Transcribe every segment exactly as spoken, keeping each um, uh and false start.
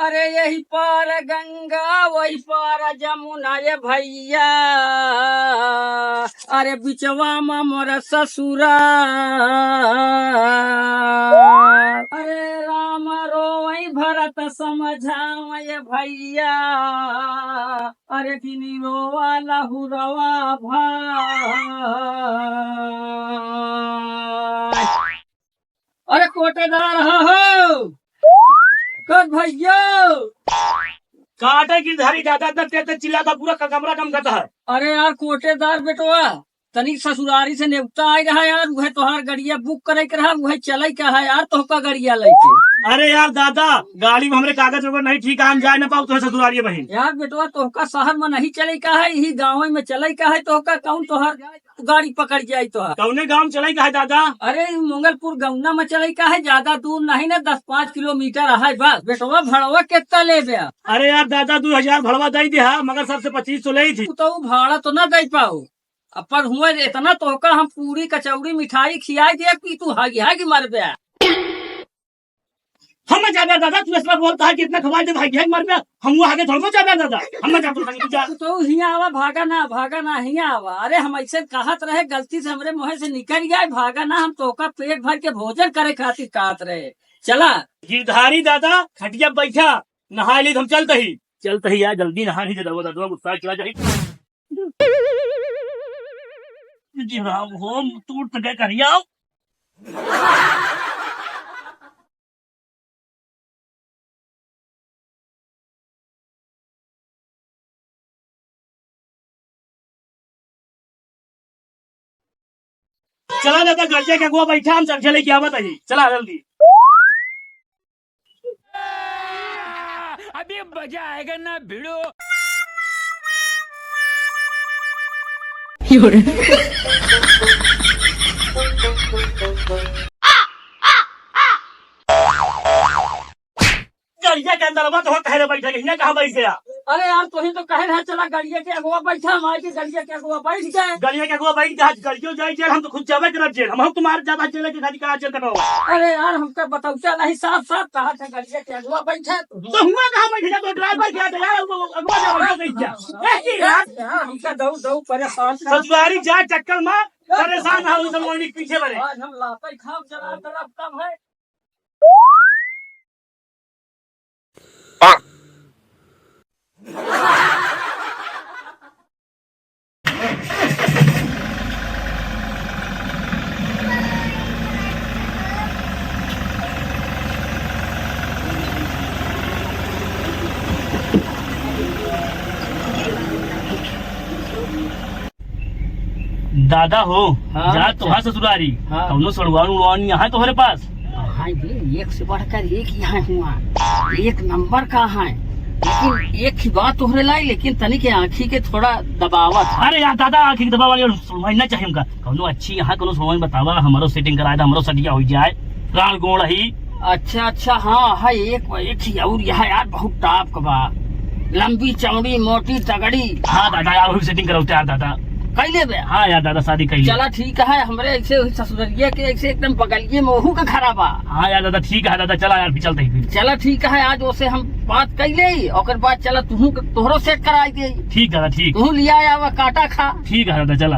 अरे यही पार गंगा, वही पार जमुना ये भैया, अरे बिचवा मा मोर ससुरा। अरे राम रोवई भरत समझावई भैया, अरे किनी रोवा लहुरवा भाई। अरे कोटेदार, हाँ हो। कर भैया। काटे गिरधारी दादा, इतना तेज तेज चिल्लाता, पूरा क-, कमरा गमगत है। अरे यार कोटेदार बेटवा, तनिक ससुरारी से नेवता आइ रहा यार, उहे तोहार गड़िया बुक करे के रहा, उहे चले का है यार तोहका गड़िया लेके। अरे यार दादा, गाड़ी में हमरे कागज वगैरह नहीं ठीक है, हम जाए ना पाऊ तोहे ससुरारी बहिन। यार बेटवा तोहका शहर में नहीं चले का है, यही गाँव में चले का है तोहका, कौन तोहार गाड़ी पकड़ जाई तो। कौने गाँव चले का है दादा? अरे, ई मंगलपुर गौना में चले का है, ज्यादा दूर नहीं ना, दस पाँच किलोमीटर है बस। बेटवा, भड़वा कितना लेबे? अरे यार दादा, दो हजार भड़वा दे दे हा, मगर सबसे पच्चीस सौ ले थी। तो ऊ भाड़ा तो ना दे पाओ, अब पर हुआ इतना तोहका हम पूरी कचौड़ी मिठाई खियाई दे कि तू हागी हागी मरबे। हम ना जाबे दादा, तू ऐसा बोलता है कि इतना खवाल दे भाई, भाग मर गया। हम वो आगे थोड़ा जाबे दादा, हम ना जाबे, तू जा। तो हियाँ आवा, भागा ना, भागा ना, हियाँ आवा। अरे हम ऐसे कहत रहे, गलती से हमरे मुँहे से निकल गया, भागा ना, हम तोहका पेट भर के भोजन करे खातिर कहत रहे। चला। गिरधारी दादा, खटिया बैठा, नहा ली, हम चलते ही। चलते ही यार, जल्दी नहा नहीं दे, दादा, गुस्सा चला जाए। जी राम हो, तू उठ के करिया। चला दादा, गड़िया के अगुआ बैठा, हम चल के लेके आवत हई। चला जल्दी। अभी मजा आएगा ना भिड़ो। गड़िया के अंदर बा, तो कहे रहे बैठे के, हियाँ कहाँ बैठ गया? अरे यार, तोही तो कहे रहे चला गड़िया के अगवा बैठा, हम आए के गड़िया के अगवा बैठ गए। गड़िया के अगवा बैठ गया, आज गड़ियो जाए जेल, हम तो खुद जाबे करब जेल, हम, हम तुम्हारे ज्यादा जेल के खाली कहाँ जेल कटवा। अरे यार, हमका बतौचा नहीं, साफ साफ कहा था गड़िया के अगवा बैठा तो। तो हुआ कहाँ बैठ गया? तो ड्राइवर क्या था यार, वो अगवा जा बैठ गया। ए, की यार? यार, हमका दऊ दऊ परेशान कर। ससुरारी जा चक्कर में परेशान है, उस लोगों के पीछे बने। आज हम लाते खाब जला तरफ कम है। दादा हो, हाँ, जा अच्छा। तोहार ससुरारी, हाँ। कौनो सड़ुआन उड़ुआन यहाँ तोहरे पास? हाँ जी, एक से बढ़कर एक यहाँ हुआ, एक नंबर का है। लेकिन एक ही बात तोहरे लाई, लेकिन तनी के आँखी के थोड़ा दबावत। अरे यार दादा, आँखी के दबावा वाली सड़ुआन ना चाहिए हमका। कौनो अच्छी यहाँ कौनो सड़ुआन बतावा, हमरो सेटिंग कराए दा, हमरो सदिया हो जाए, राड़ गोड़ ही। अच्छा, अच्छा, हाँ, हाँ, एक, एक ही और यह यार बहुत टॉप का बा, लंबी चौड़ी मोटी तगड़ी। हाँ दादा, यार वही सेटिंग कराओ यार दादा। कैले बे? हाँ यार दादा, शादी कैले। चला ठीक है, हमरे ऐसे वही ससुररिया के ऐसे एकदम बगलिए में ओहू का घरा बा। हाँ यार दादा, ठीक है दादा, चला यार, फिर चलते ही फिर। चला ठीक है, आज ओसे हम बात कैले ही, ओकर बाद चला तुहू के, तोहरो सेट कराई दे। ठीक दादा, ठीक। तुहू लिया आवा काटा खा। ठीक है दादा, चला।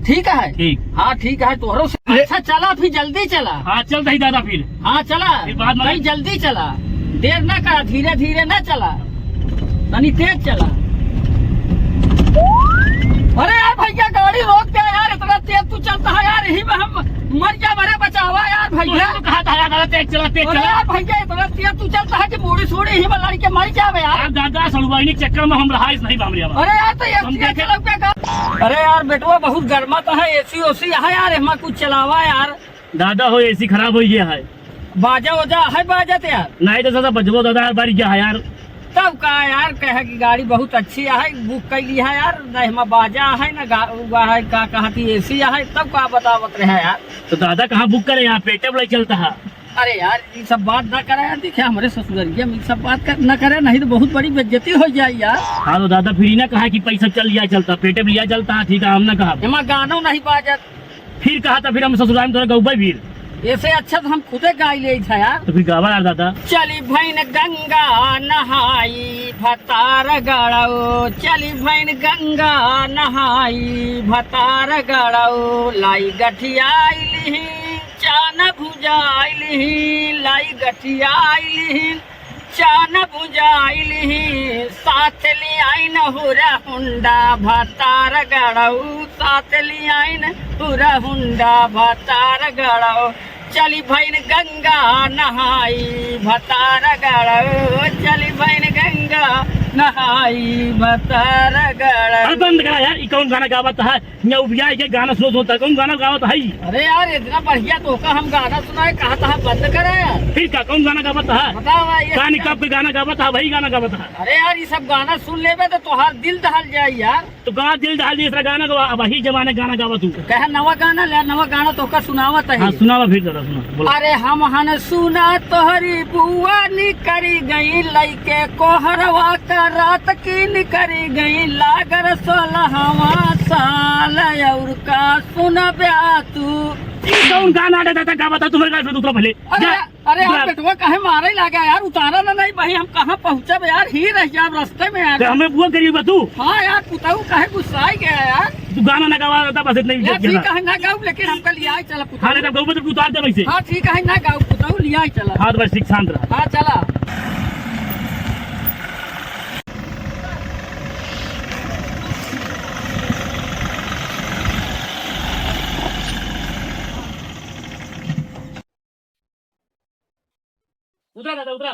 ठीक है? ठीक। हाँ, ठीक है, तोहरो से। अरे। अच्छा, चला फिर, जल्दी चला। हाँ, चल रही दादा फिर। हाँ, चला। फिर बाद में। भाई, जल्दी चला, देर ना करा, धीरे धीरे ना चला, तनी तेज चला। अरे यार भैया, गाड़ी रोक दे यार, इतना तेज तू चलता है यार, यही में हम मर जा, मरे बचावा यार भैया। तो कहा था यार, दादा, तेज चला, तेज अरे चला। यार भैया, इतना तेज तू चलता है कि बूढ़ी सूढ़ी ही में लड़ के मर जावे यार। यार दादा, सड़ुआइनी चक्कर में हम रहा इस नहीं बामरिया में। अरे यार, तो हम ऐसी देखे। चलता का? अरे यार बेटवा, बहुत गर्मा तो है, एसी ओसी है यार, एमा कुछ चलावा यार। दादा हो, एसी खराब हो गया है। बाजा ओजा है बाजत यार? नहीं तो दादा, बजबो दादा यार, बढ़ गया है यार। तब का यार, कहे कि गाड़ी बहुत अच्छी है, बुक कर ली है यार, ना एमा बाजा है, ना गा-, हुआ है, का कहती एसी है, तब का बतावत रहे यार। तो दादा कहाँ बुक करे, यहाँ पेटे बड़े चलता है। अरे यार, ये सब बात ना करे यार, देखिए हमारे ससुररिया में ये सब बात कर, ना करे, नहीं तो बहुत बड़ी बेइज्जती हो जाए यार। हाँ तो दादा, फिर ही ना कहा कि पैसा चल लिया चलता, पेटे में लिया चलता, ठीक है, हम ना कहा। एमा गानो नहीं बाजत। फिर कहा था, फिर हम ससुराल में तोरा गौबे फिर। ऐसे अच्छा तो हम खुदे गाई लेइत है यार। तो फिर गावा यार दादा। चली भइन गंगा नहाई भतार गड़ऊ, चली भइन गंगा नहाई भतार गड़ऊ, लाई गठियाई लिही, चान भुजाई लिही, लाई गठियाई लिही, चान भुजाई लिही, साथ लियाइन हुरा हुंडा भतार गड़ऊ, साथ लियाइन हुरा हुंडा भतार गड़ऊ, चली भइन गंगा नहाई भतार गड़ऊ, चली भइन गंगा नहाई भतार गड़ऊ। अरे बंद करा यार, ई कौन गाना गावत है? यहाँ उबिया के गाना सुनो, सुनता कौन गाना गावत है? अरे यार, इतना बढ़िया तोहका हम गाना सुनाए, कहा था बंद करा यार। फिर का, कौन गाना गावत है? बतावा ये कहानी क्या? कब के गाना गावत है, वही गाना गावत है। अरे यार, ये सब गाना सुन लेबे तो तोहार दिल दहल जाई यार। तो कहाँ दिल दहल जाई, दूसरा गाना गावा, अब वही जमाने गाना गावा तू। कहे नवा गाना ले, नवा गाना तोहका सुनावत है। हाँ, सुनावा फिर जरा, सुना, बोला। अरे हम हन सुना तोहरी बुआ निकरी गई, लइके कोहरवा का रात की निकरी गई, लागर सोलहवा साल और का सुनब्या तू। ई कौन गाना रे दादा, का बता तुम्हारे गाल से दूसरा भले। अरे, जा, अरे यार, दूसरा। बेटवा काहे मारे लागा यार, उतारा ना नहीं भाई, हम कहाँ पहुँचब यार, ही रह जाब रास्ते में यार। तो हमें बुआ करी बा तू। हाँ यार, पुताऊ काहे गुस्साई गया यार। तू गाना ना गावा दादा, बस इतना ही यार, इज्जत ठीक देना। है, ना गाऊ, लेकिन हमका लियाई चला पुताऊ। हाँ, नहीं तो गऊ तो तू उतार दे वैसे। हाँ, ठीक है, ना गाऊ पुताऊ, लियाई चला। हाँ, तो बस ठीक, शांत रहा। हाँ, चला। उतरा दादा, उतरा।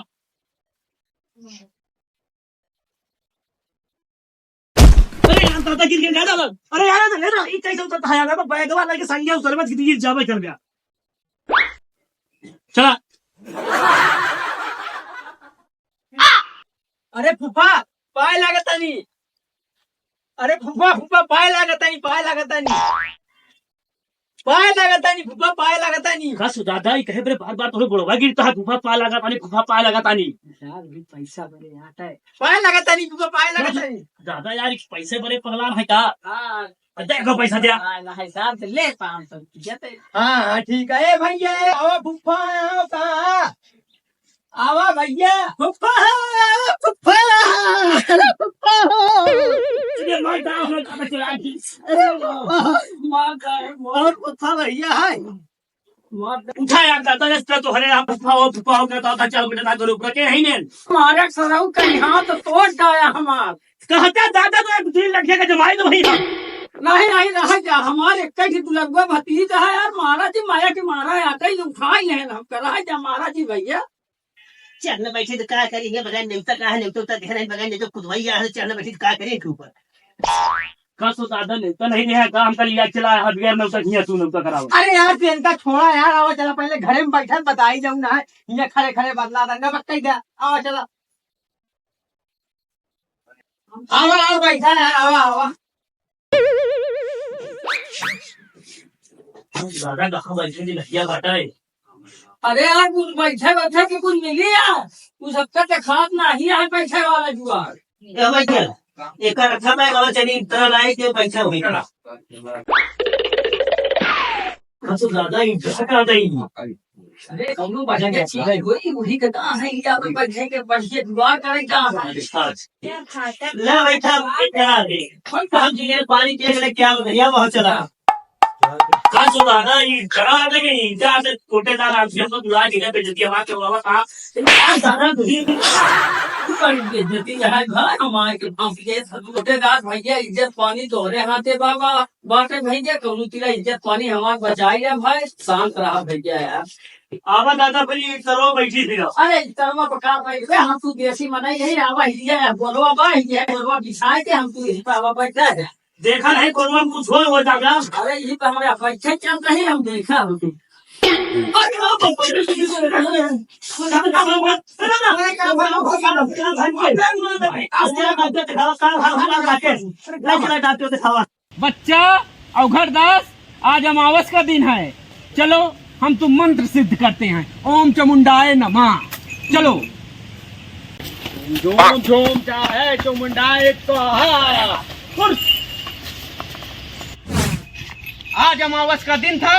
अरे यार, दादा गिर गया दादा। अरे यार, अरे यार, ये कैसे उतरता है यार? बैगवा लेके संगे उतर मत, गिर जावे कर गया। चला। अरे फूफा, पाए लागतानी। अरे फूफा, फूफा, पाए लागतानी, पाए लागतानी। पाए लागतानी, फूफा, पाए लागतानी। का सो दादा, ई कहे बरे बार-बार तोहरे गोड़वा गिरता है, फूफा, पाए लागतानी, फूफा, पाए लागतानी। यार, भी पैसा बरे आता है। पाए लागतानी, फूफा, पाए लागतानी। दादा यार, ई पैसे बरे पगलान है का? हाँ। देखो पैसा दिया। हाँ, ना हिसाब से ले पाँच सौ रुपया दे। हाँ, हाँ, ठीक है। ए भैया, ए, आओ फूफा, आओ का? आवा भैया, फुफ्फा, फुफ्फा, अरे फुफ्फा। अरे मार डाल, हम कहाँ चला दी? अरे फुफ्फा। मार डाल, मार। और फुफ्फा भैया है। मार डाल। उठा यार दादा, इस तरह तो हरे यहाँ फुफ्फा हो, फुफ्फा हो करता था, चल बेटा, ना करो, ऊपर के है ही नहीं। मारा सरऊ का यहाँ तो तोड़ डाया हमार। कहता दादा तो एक तीन लड़के का जमाई तो वही था। नहीं, नहीं, रह जा, हमारे एक ही दुलगवा भतीजा है यार, मारा जी, माया के मारा आते ही उठाई नहीं हम, रह जा, मारा जी भैया। चढ़ने बैठे तो का करी, ये बगैर नेवता का है, नेवता उतर गहरा है, बगैर नेवता कुदवाई आ है, चढ़ने बैठे तो का करी इनके ऊपर। का सो दादा नेवता नहीं रहा, का हमका लिया चला है, बगैर नेवता हियाँ तू नेवता करावा। अरे यार, तू इनका छोड़ा यार, आवा चला, पहले घरे में बैठा बताई जाऊँ ना, हियाँ खड़े खड़े बदला दंगा बक्कई दे, आवा चला। आवा, आवा, बैठा है, आवा, आवा। दादा कहाँ बैठे जी, लगिया घाटा है। अरे यार, कुछ बैठे बैठे के कुछ मिली यार, कुछ सबका देखात नाही है बैठे वाला जुआर। ए बैठे, एक रखा मैं गाँव चली, इतना लाई के बैठे हुई करा। हाँ, तो दादा, ई घर का नहीं। अरे, कौनो बढ़िया चीज है, वही, वही के कहाँ है, या कोई बढ़िया के बढ़िया जुगाड़ करे, कहाँ है? अच्छा, अच्छा। ले बैठा, बैठा रे। हम तो हम जी पानी पिए के लिए क्या बढ़िया बहुत चला। का सुधारा, ई घर आ गई, जा से कोटेदार आदमी को बुला के बेइज्जती हमारे के बाबा का। क्या सारा दुनिया की बड़ी बेइज्जती है, घर हमारे के पास ये सब कोटेदार भैया, इज्जत पानी तोरे हाथे बाबा। बाटे भैया, कौनो तिला इज्जत पानी हमार बचाई ले भाई, शांत रहा भैया यार। आवा दादा, फिर ये सरवा बैठी थी ना। अरे, सरवा पर का बैठ गए, हम तू देसी मनाई यही, आवा ही है, बोलवा बा, ही है, बोलवा बिछाए के हम तू यही पे आवा बैठ जाए। देखा नहीं, कोलवा में कुछ हो, हो दादा। अरे, ये तो हमारे बैठे चल रही, हम देखा हो तू। अरे, बाप रे। बच्चा, अवघड़ दास, आज अमावस का दिन है, चलो हम तुम मंत्र सिद्ध करते हैं। ओम चामुंडाय नमः। चलो। झोम झोम चाहे चामुंडाय स्वाहा। उठ। आज अमावस का दिन था,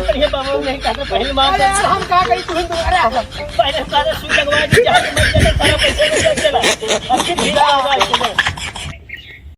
जात रहिए बाबू, नहीं कहते पहले मार अरे यार, हम का कही, तू तो, अरे, पहले सारा सुई लगवा दी, जहाँ मर जाता, सारा पैसा भी लग गया।